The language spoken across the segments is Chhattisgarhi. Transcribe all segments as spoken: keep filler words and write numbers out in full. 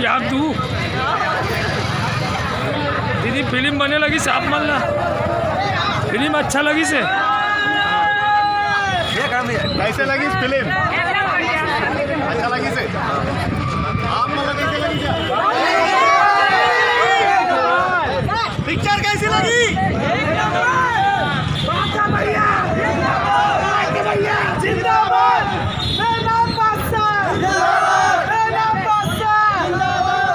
यार तू दीदी, फिल्म बने लगिस आप मन ला? फिल्म अच्छा लगिस हे? कैसे लगिस फिल्म? अच्छा लगिस हे? आप मन ला कैसे लगिस हे? पिक्चर कैसी लगी? एक नंबर। बादशाह भैया जिंदाबाद। बादशाह भैया जिंदाबाद। मेरा बादशाह जिंदाबाद। मेरा बादशाह जिंदाबाद।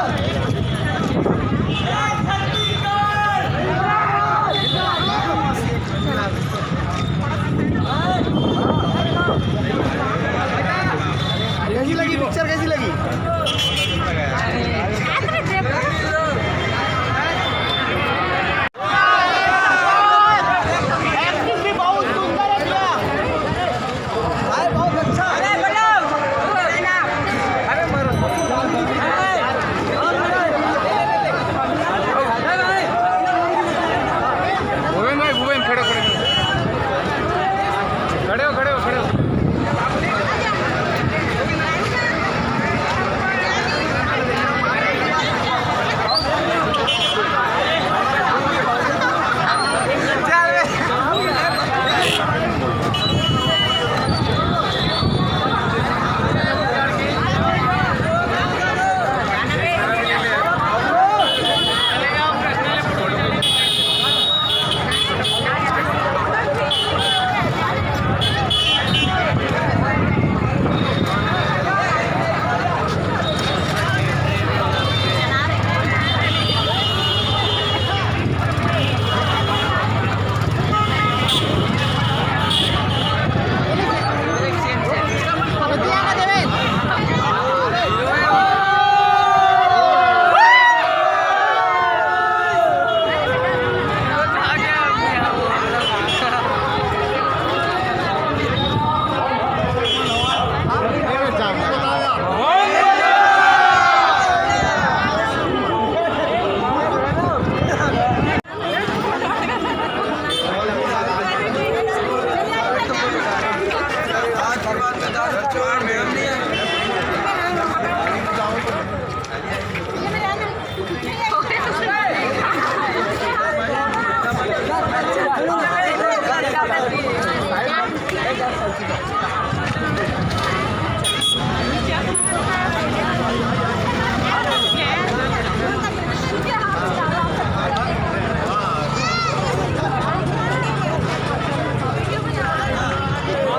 कैसी लगी पिक्चर, कैसी लगी? Acting भी बहुत सुंदर है भैया। भाई, बहुत अच्छा। भूपेन भाई, भूपेन, खड़े हो, खड़े हो। खड़े हो, खड़े हो, खड़े हो।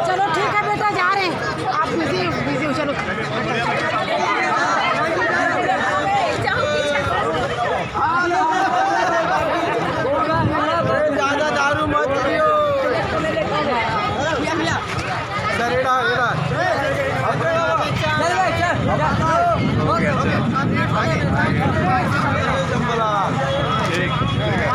चलो ठीक है बेटा, जा रहे हैं। आप बिजी बिजी हो, चलो। ज्यादा दारू मत पियो। सर, एड़ा, एड़ा। ठीक।